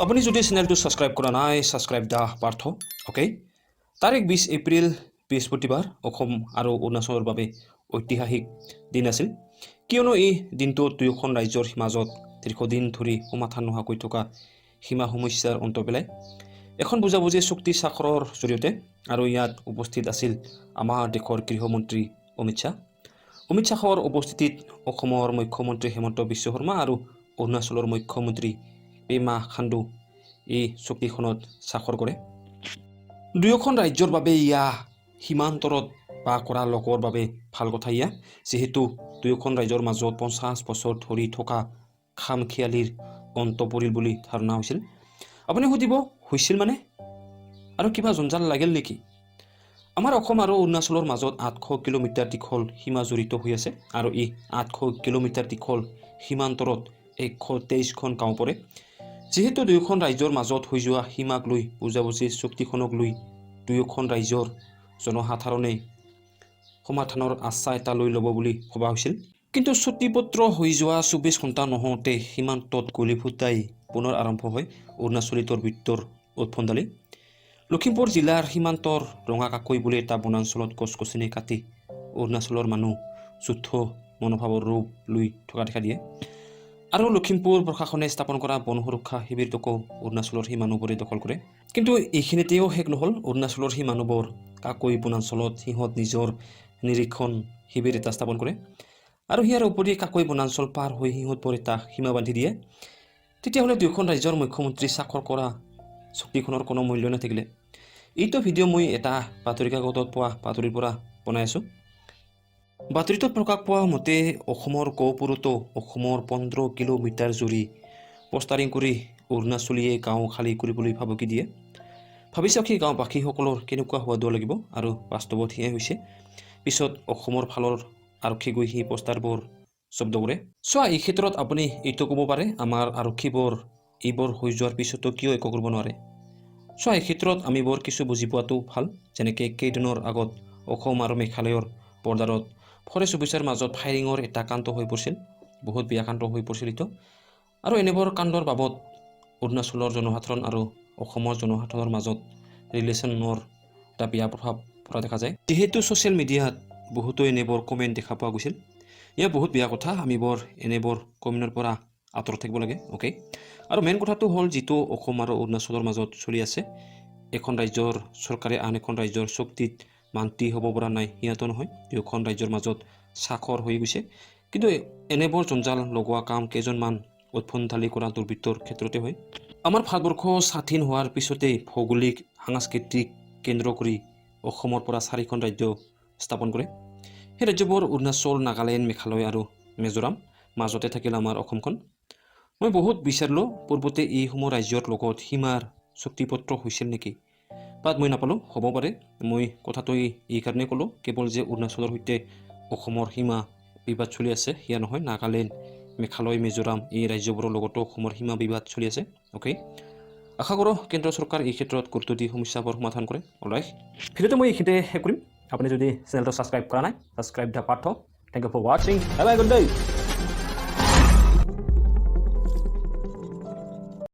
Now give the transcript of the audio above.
আপুনি যদি চেনেলটো ছাবস্ক্ৰাইব কৰা নাই, ছাবস্ক্ৰাইব the Partha. Okay, তাৰিখ 20 এপ্ৰিল, বৃহস্পতিবাৰ অসম আৰু অৰুণাচলৰ বাবে ঐতিহাসিক দিন আছিল। কিয়নো এই দিনটোত দুয়োখন ৰাজ্যৰ মাজত দীৰ্ঘদিন ধৰি সমাধান নোহোৱাকৈ থকা সীমা সমস্যাৰ অন্ত পেলাই এখন বুজাবুজি চুক্তি স্বাক্ষৰৰ জৰিয়তে। আৰু ইয়াত উপস্থিত আছিল আমাৰ দেশৰ গৃহমন্ত্ৰী অমিত শ্বাহ। অমিত শ্বাহৰ উপস্থিতিত অসমৰ মুখ্যমন্ত্ৰী হিমন্ত বিশ্ব শৰ্মা আৰু অৰুণাচলৰ মুখ্যমন্ত্ৰী পেমা খাণ্ডু এই চুক্তিখনত স্বাক্ষৰ কৰে। দুয়োখন ৰাজ্যৰ বাবে ইয়া সীমান্তৰত বাস কৰা লোকৰ বাবে ভাল কথা ইয়া, যিহেতু দুয়োখন ৰাজ্যৰ মাজত 50 বছৰ ধৰি থকা খামখিয়ালিৰ অন্ত পৰিল বুলি ধাৰণা হৈছিল। আপুনি সুধিব, হৈছিল মানে আৰু কিবা জঞ্জাল লাগিল নেকি? আমাৰ অসম আৰু অৰুণাচলৰ মাজত 800 কিলোমিটাৰ দীঘল সীমা জড়িত হৈ আছে আৰু এই 800 কিলোমিটাৰ দীঘল সীমান্তৰত 123খন গাঁও পৰে। যিহেতু দুয়োখন ৰাজ্যৰ মাজত হৈ যোৱা সীমাক লৈ বুজাবুজি চুক্তিখনক লৈ দুয়োখন ৰাজ্যৰ জনসাধাৰণে সমাধানৰ আশা এটা লৈ ল'ব বুলি ভবা হৈছিল। কিন্তু চুক্তিপত্ৰ হৈ যোৱা 24 ঘণ্টা নহওঁতে সীমান্তত গুলী ফুটাই পুনৰ আৰম্ভ হয় অৰুণাচলী দুৰ্বৃত্তৰ উদ্ভণ্ডালি। লখিমপুৰ জিলাৰ সীমান্তৰ ৰঙাকাকৈ বুলি এটা বনাঞ্চলত গছ গছনি কাটি অৰুণাচলৰ মানুহ যুদ্ধ মনোভাৱৰ ৰূপ লৈ থকা দেখা দিয়ে আৰু লখিমপুৰ প্ৰশাসনে স্থাপন কৰা বন সুৰক্ষা শিবিৰটোকো অৰুণাচলৰ সেই মানুহবোৰে দখল কৰে। কিন্তু এইখিনিতেও শেষ নহ'ল। অৰুণাচলৰ সেই মানুহবোৰ কাকৈ বনাঞ্চলত সিহঁত নিজৰ নিৰীক্ষণ শিবিৰ এটা স্থাপন কৰে আৰু ইয়াৰ উপৰি কাকৈ বনাঞ্চল পাৰ হৈ সিহঁতবোৰ এটা সীমা বান্ধি দিয়ে। তেতিয়াহ'লে দুয়োখন ৰাজ্যৰ মুখ্যমন্ত্ৰী স্বাক্ষৰ কৰা চুক্তিখনৰ কোনো মূল্য নাথাকিলে। এইটো ভিডিঅ' মই এটা বাতৰি কাকতত পোৱা বাতৰিৰ পৰা বনাই আছোঁ। বাতৰিটোত প্ৰকাশ পোৱা মতে অসমৰ গহপুৰতো অসমৰ 15 কিলোমিটাৰ জুৰি পোষ্টাৰিং কৰি অৰুণাচলীয়ে গাঁও খালী কৰিবলৈ ভাবুকি দিয়ে। ভাবি চাওক, সেই গাঁওবাসীসকলৰ কেনেকুৱা হোৱা লাগিব। আৰু বাস্তৱত সেয়াই হৈছে। পিছত অসমৰ ফালৰ আৰক্ষী গৈ সেই পোষ্টাৰবোৰ জব্দ কৰে। চোৱা, এই ক্ষেত্ৰত আপুনি এইটো ক'ব পাৰে, আমাৰ আৰক্ষীবোৰ এইবোৰ হৈ যোৱাৰ পিছতো কিয় একো কৰিব নোৱাৰে? চোৱা, এই ক্ষেত্ৰত আমি বৰ কিছু বুজি পোৱাটো ভাল। যেনেকৈ কেইদিনৰ আগত অসম আৰু মেঘালয়ৰ বৰ্ডাৰত ফৰেষ্ট অফিচাৰ মাজত ফায়াৰিঙৰ এটা কাণ্ড হৈ পৰিছিল। বহুত বেয়া কাণ্ড হৈ পৰিছিল এইটো। আৰু এনেবোৰ কাণ্ডৰ বাবদ অৰুণাচলৰ জনসাধাৰণ আৰু অসমৰ জনসাধাৰণৰ মাজত ৰিলেশ্যনৰ এটা বেয়া প্ৰভাৱ পৰা দেখা যায়, যিহেতু ছ'চিয়েল মিডিয়াত বহুতো এনেবোৰ কমেণ্ট দেখা পোৱা গৈছিল। এয়া বহুত বেয়া কথা। আমি বৰ এনেবোৰ কমেণ্টৰ পৰা আঁতৰত থাকিব লাগে। অ'কে, আৰু মেইন কথাটো হ'ল যিটো অসম আৰু অৰুণাচলৰ মাজত চলি আছে, এখন ৰাজ্যৰ চৰকাৰে আন এখন ৰাজ্যৰ চুক্তিত মান্তি হ'ব পৰা নাই সিহঁতো নহয়। দুয়োখন ৰাজ্যৰ মাজত স্বাক্ষৰ হৈ গৈছে, কিন্তু এনেবোৰ জঞ্জাল লগোৱা কাম কেইজনমান উদ্ভণ্ডালি কৰা দুৰ্বৃত্তৰ ক্ষেত্ৰতে হয়। আমাৰ ভাৰতবৰ্ষ স্বাধীন হোৱাৰ পিছতেই ভৌগোলিক, সাংস্কৃতিক কেন্দ্ৰ কৰি অসমৰ পৰা চাৰিখন ৰাজ্য স্থাপন কৰে। সেই ৰাজ্যবোৰ অৰুণাচল, নাগালেণ্ড, মেঘালয় আৰু মিজোৰাম। মাজতে থাকিল আমাৰ অসমখন। মই বহুত বিচাৰিলোঁ, পূৰ্বতে এইসমূহ ৰাজ্যৰ লগত সীমাৰ চুক্তিপত্ৰ হৈছিল নেকি, বাট মই নাপালোঁ। হ'ব পাৰে। মই কথাটো এইকাৰণেই ক'লোঁ, কেৱল যে অৰুণাচলৰ সৈতে অসমৰ সীমা বিবাদ চলি আছে সেয়া নহয়, নাগালেণ্ড, মেঘালয়, মিজোৰাম এই ৰাজ্যবোৰৰ লগতো অসমৰ সীমা বিবাদ চলি আছে। অ'কে, আশা কৰোঁ কেন্দ্ৰ চৰকাৰ এই ক্ষেত্ৰত গুৰুত্ব দি সমস্যাবোৰ সমাধান কৰে। অলৰাইট, ভিডিঅ'টো মই এইখিনিতে শেষ কৰিম। আপুনি যদি চেনেলটো ছাবস্ক্ৰাইব কৰা নাই, subscribe the Partha. Thank you for watching. Have a good day.